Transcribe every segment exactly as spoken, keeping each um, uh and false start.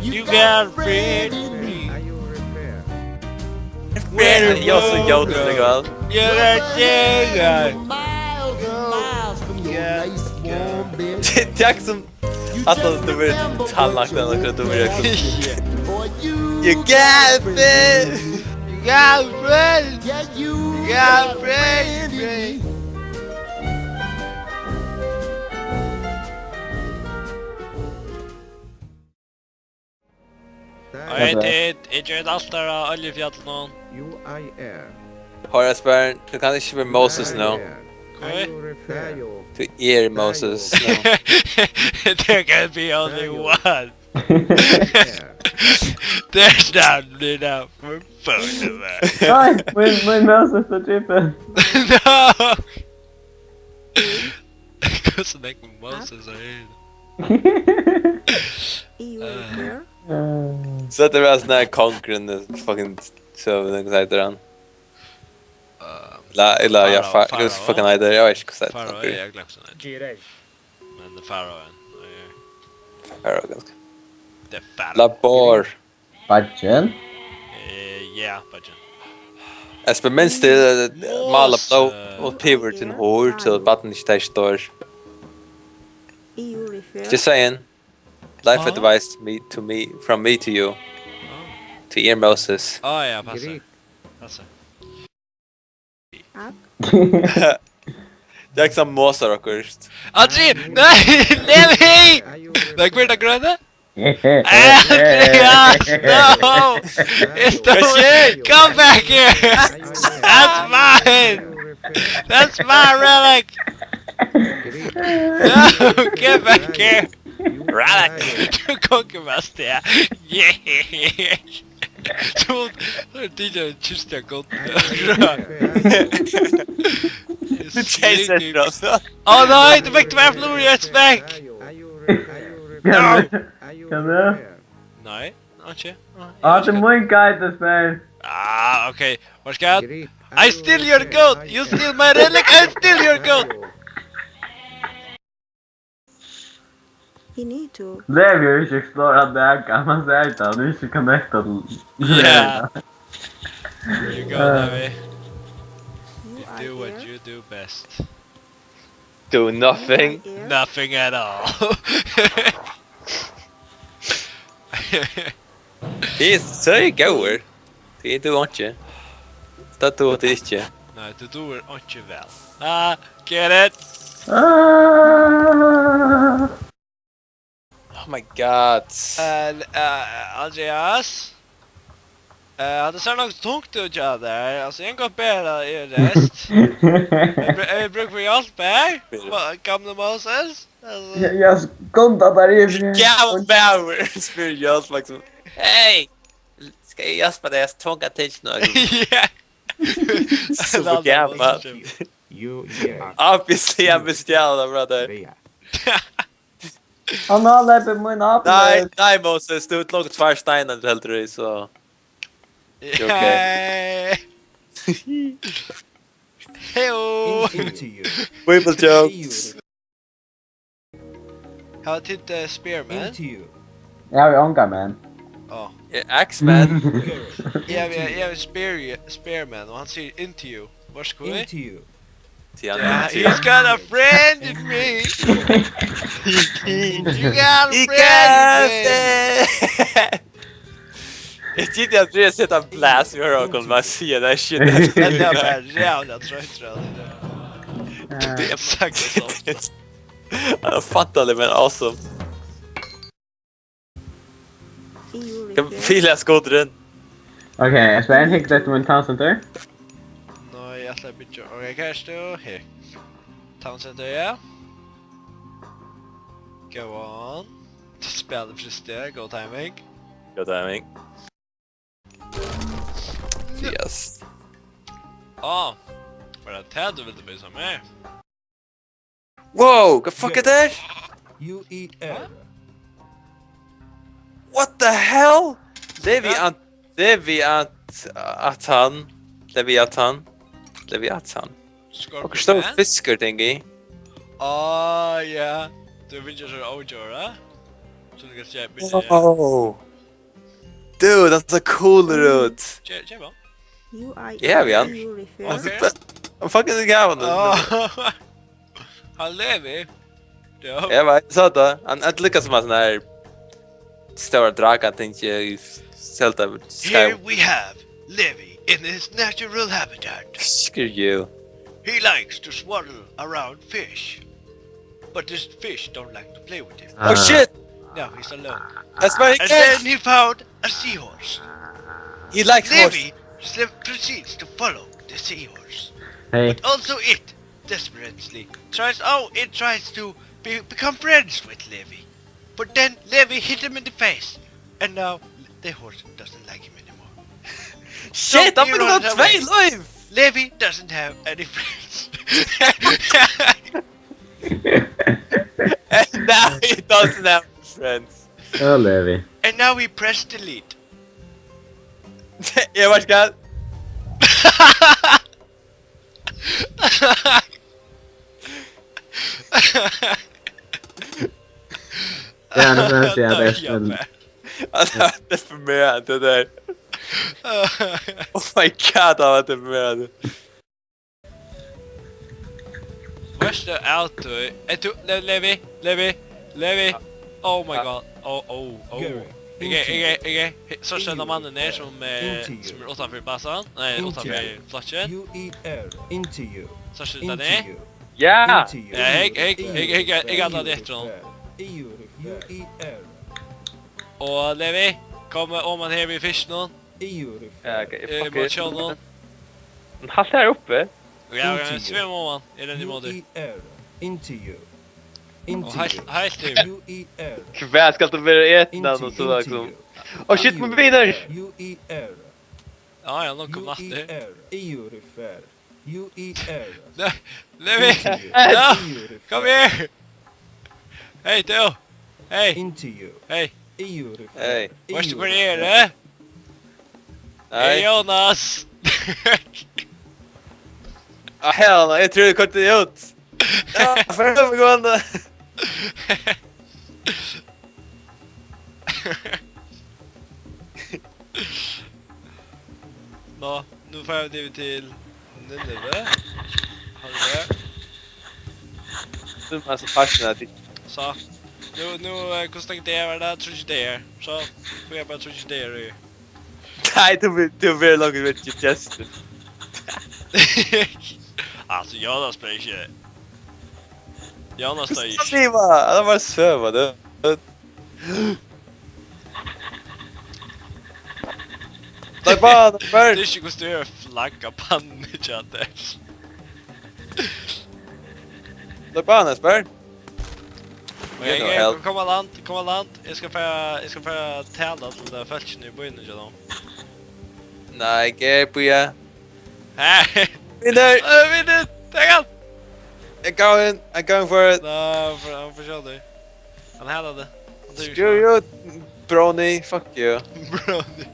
You got a friend in me. Friend, you're so young, girl. You got a friend. Yeah. Takk sum at du vil tala til okkum, du vil. You got a friend. You got a friend. You got a friend. Eg eri tit, eg ger alt har á Oljufjallinum. Hoyr, Espen, tú kanst ikki vera Moses nú. Hví? Tú ert Moses nú. There can be only one. There's not enough for both of us. Nei, mín, mín Moses er typen. No! Hvussu nógv Moses er her? So tað var sånn her konkurrent, fucking, so, hvat heter han? Ella, ella, ja, Farao, fa-, Farao. Fucking heter, eg veit ikki hvat heter. Farao, eg har gloymt hvat hann eitur. Men Farao, ja. Farao, kanska. Tað er Farao. Labor. Beiggin? Eh, ja, beiggin. Espen, minst til, eh, mála blóð og pivur til hor, til barnið ikki tað stórt. Just saying. Life advice me, to me, from me to you. To ear Moses. Á, ja, passar. Passar. Takk. Tað er ikki sånn Moses akkurát. Andri, nei, Levi! Nei, hvar er tað grøna? Andreas, no! It's the... Hvat skjer? Come back here! That's mine! That's my relic! No, get back here! Relic! Tú kanst ikki vera stað. Yeah! Tú, tú ert ikki ein kista gott. Tú chaser, bro. Ó nei, tú fekk tvær flugur í eitt smekk. Kann du? Nei, ikki. Á, tað er mín guide, Espen. Ah, ok. Hvat skal? I steal your goat. You steal my relic. I steal your goat. You need to. Levi hevur ikki eksplorað nakað, man sær tað, hann er ikki connected til... Yeah. You go, Levi. You do what you do best. Do nothing. Nothing at all. He's so good. Tí tú dugir einki. Tað dugir tú ikki. Nei, tú dugir einki væl. Ah, get it? Ah. Oh my god. Eh, eh, Andreas? Eh, hatta sær nokk tungt út hjá tær. Altso, eg kann bera tað í rest. Eg bru-, eg brúki fyri hjálp her. Gamli Moses. Altso. Ja, ja, skunda tær yvir. Gamli maður, spyr hjálp, liksom. Hey! Skal eg hjálpa tær? Eg skal tvunga til nokk. Ja. Super gammal. Obviously, eg misti av tað, brother. Hann har leypið mín av. Nei, nei, Moses, tú ert longu tveir steinar heldur í, so. You're okay. Hey. Heyo. People jokes. Hava tit, eh, Spearman? Eg havi ongan man. Á. Eh, Axeman. Eg havi, eg havi Spear-, Spearman, og hann sigur into you. Vart skal vi? Into you. Tí hann... Yeah, he's got a friend in me. You got a friend in me. Eg giti at Andreas seta ein blast í høyra okkum, bara siga tað shit. Men tað er bara rævliga troytt, rævliga. Ja. Tað er faktiskt... Hann er fattigur, men awesome. Hvat vilja skoturin? Ok, eg spyr ein ting, dette med en Town Center. Nei, eg ætli at byggja. Ok, hvar ert tú? Her. Town Center, ja. Go on. Spælir fyrst, go timing. Go timing. Yes. Á, var tað tað tú vildi vísa mær? Wow, hvat fuck er tað? You eat air. What the hell? Leviat-, Leviat-, Atan. Leviatan. Leviatan. Scorpion. Okkurt stórt fiskur ting í. Á, ja. Tú vilt gera so ódjóra. So tú kanst gera... Wow. Dude, hann sær coolur út. Ger, ger hann? You are Yeah, man. Beautiful. Ok. Hann fucking gav hann den. Ah. Hann livir. Ja. Eg veit, eg sá tað. Hann, hann líkar sum ein sånn her stóra draga, tenki eg, í Zelda Here Skyward. We have Levi in his natural habitat. Screw you. He likes to swaddle around fish. But the fish don't like to play with him. Oh shit! Now he's alone. That's very And good. Then he found a seahorse. He likes horse. Levi slim- proceeds to follow the seahorse. Hey. But also it desperately tries, oh, it tries to be, become friends with Levi. But then Levi hit him in the face. And now the horse doesn't like him anymore. Shit, so I'm gonna go away. Levi doesn't have any friends. And now he doesn't have friends. Oh, Levi. And now he pressed delete. Yeah, watch God. Ja, nu vet jag det. Hann var deprimerandi, det der. Oh my god, hann var deprimerandi. Veitst tú, Altoy? Ert tú, Le- Levi? Levi? Levi? Oh my god. Oh, oh, oh. Gary, okay, okay, okay. Hey, so stendur mannen her som, eh, som er utanför basen. Nei, utanför flokkin. You eat air. Into you. So stendur han her. Ja! Into you. Ja, hej, hej, hej, hej, hej, alla det, John. You eat air. Og Levi, kom oman her við fiskinum. Ja, okay, eh, fuck it. Móti sjónum. Men halt her uppi. Ja, ja, svim oman. Er den í móti? Into you. Og heilt, heilt yvir. Hvat skal du vera etin og so, liksom? Oh shit, mín vinur! Ja, ja, nú kom aftur. You eat air. Nei, Levi! Into you. Ja, kom her! Hey, tú! Hey! Into you. Hey! Hey! Veitst tú hvør eg eri, eh? Nei. Hey, Jonas! Ah, hell no, eg trúði, eg koyrdi teg út. Ja, for helvete, gående. Nå, nú fara vit yvir til Nineve. Har er det. Tú ert so fascinert. So. Nú, nú, eh, hvussu nógv dagar var tað? Tríggir dagar. So, fái eg bara tríggir dagar í. Nei, tú ver-, tú verður longur við G P S. Altso, Jonas spyr ikki. Jonas spyr ikki. Hvussu skal eg liva? Tað var søva, du. Nei, bara, bara. Tað er ikki hvussu tú hevur flaggað pannuna hjá tær. Nei, bara, bara. Ok, ok, kom á land, kom á land. Eg skal fara, eg skal fara at tala til tey fólkini í býnum hjá tær. Nei, eg bíði. Hey! Vinur! Hey, vinur! Tak hann! I'm going, I'm going for it. Nei, hann for, hann for sjálvur. Hann hatar tað. Hann tykir ikki um tað. Screw you, brony. Fuck you. Brony.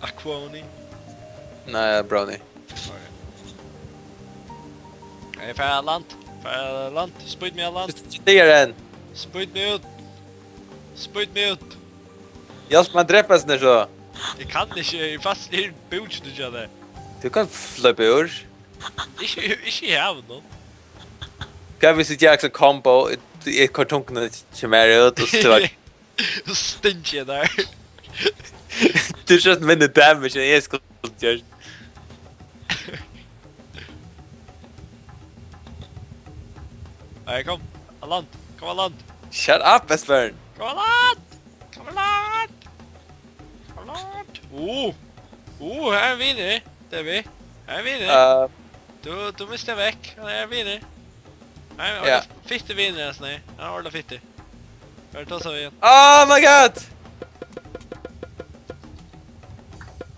Aquoni. Nei, brony. Ok. Eg fari á land. Fari á land. Spýt meg á land. Tað er ein. Spýt meg út. Spýt meg út. Hjálp mær drepa hesum her so. Eg kann ikki, eg eri fastur í búkinum hjá tær. Tú kanst fleypa úr. Ikki, ikki í havinum. Hvat hvis eg geri ein combo, eg koyri tunguna hjá mær út, og so stingi eg tær. Tú skjøt minni damage enn eg skuldi gjørt. Hey, kom. Á land. Kom á land. Shut up, Esbern. Kom á land. Come on! Come on! Uh! Uh, her er ein vinur, David. Her er ein vinur. Eh. Tú, tú misti hann vekk. Her er ein vinur. Nei, men ja. Fittur vinur, altso, nei. Hann er ordiliga fittur. Hvar er tað so igjen? Oh my god!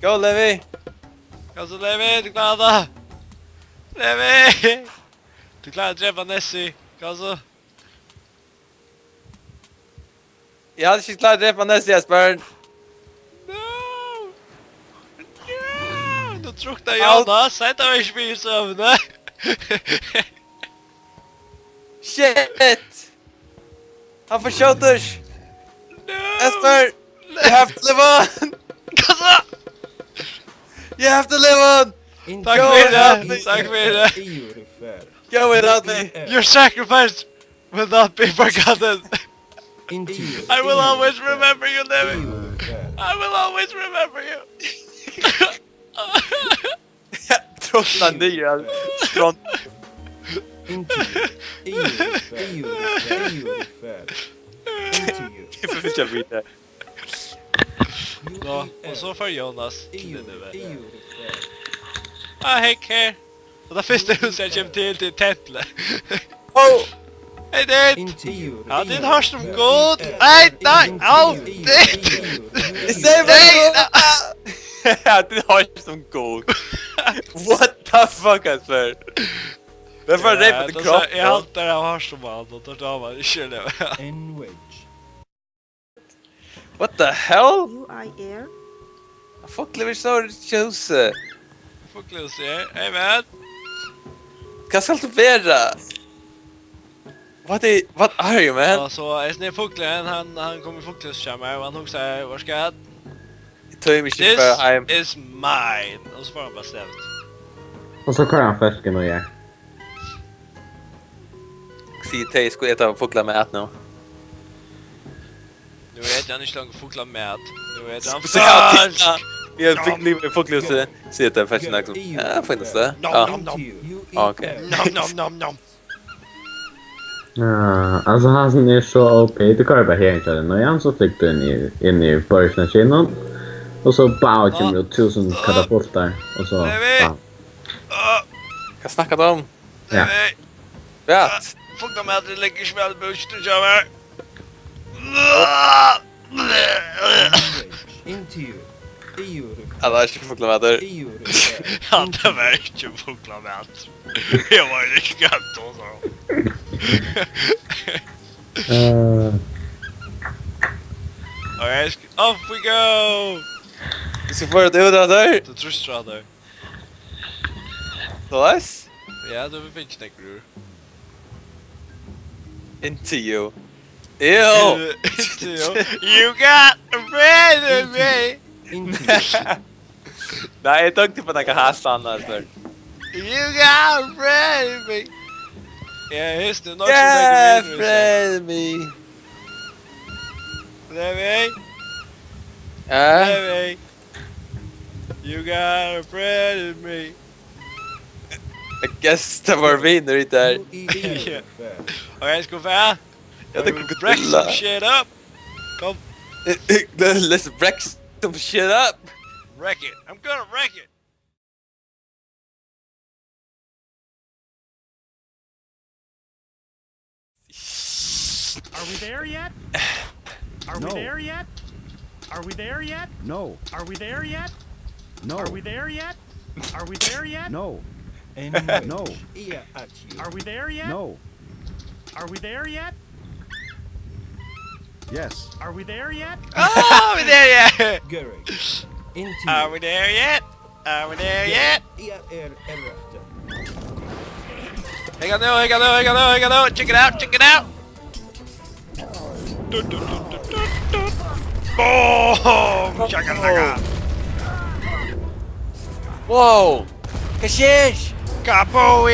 Go, Levi! Kom so, Levi, tú klárar tað! Levi! Tú klárar at drepa Nessie. Kom so. Eg havi ikki klárt at drepa Nessie, Esbern. No! No! Nú druknaði Jonas. Hetta var ikki fyri søguna. Shit! Hann forsjóttur! No! Esbern! You have to live on! Hvat so? You have to live on! Takk fyri, takk fyri. Go without me! Your sacrifice will not be forgotten. I will always remember you, David. I will always remember you. Trotna niður av strond. Into you. Into you. Into you. Eg fylgja við tær. Nå, og så får Jonas til det, vet du. Ah, hei, her. Og det første huset jeg kommer til, til tempelet. Oh! Hei, dit! Into you. Ja, dit har som god. Hei, nei, au, dit! Save me! Ja, dit har som god. What the fuck, I swear? Hvør får Ja, rape the det crop? sa- Jeg halte det har som han, og da tar man ikke det. In which. What the hell? U I R. Fuglar við stóra húsi. Fuglar og ser. Hey, man. Hvat skal tú vera? What, i- what are you, man? Ja, så jeg snir fuglen, han, han kommer i fuglehus, kommer, og han hugser, hva skal jeg? Eg tími ikki bara heim. This is mine. Og så får han bare stemt. Og så kører han fersken og gjør. Sigur tey, eg skal eta fuglamat nú. Nú er hann ikki langt fuglamat. Nú er hann Spesielt fersk. Vi har fugl i fuglehúsi. Sigur tey, fersken, liksom. Ja, faktisk det. Nom, Ja. nom, nom. You Ok. eat Nom, nom, nom, nom. Ja, altså han som er så O P, du kører bare her, ikke? Når han så fikk du inn i, inn i børsmaskinen, og så bare kommer det tusen katapulter, og så bam. Hva snakker du om? Ja. Hey, Vet. fuglamaten ligger ikke vel på utstykket av meg. Into you. Into you. Ja, det er ikke fuglamater. Into you. Ja, det var ikke fuglamaten. Jeg var ikke galt også. Eh, Okay, sk- off we go! Hvis vi får det ut av der. Du trusser av deg. Nice. Ja, du vil finne deg, bror. Into you. Ew. You got a friend in me! Into you. Nei, eg tók det på noe hast annars. You got a friend in me! Ja, just det, nå Yeah, friend me. Baby, Ja, baby. You got a friend in me. I guess det var vinner ut der. You eat Yeah. your fat. Okay, skal vi have? Ja, det Break krokodilla. Some shit up. Kom. Let's break some shit up. Wreck it. I'm gonna wreck it. Are we there yet? Are we No. there yet? Are we there yet? No. Are we there yet? No. Are we there yet? Are we there yet? No. In No. Ear at you. Are we there yet? No. Are we there yet? Yes. Are we there yet? Oh, we're there yet. Gary. Into Are we there yet? Are we there yet? Ear, ear, ear. Hang on, no, hang on, no, hang on, no, hang on, no. Check it out, check it out. Dun, dun, dun, dun, dun, dun. Boom! Shaka, shaka. Wow! Hva skjer? Kaboom!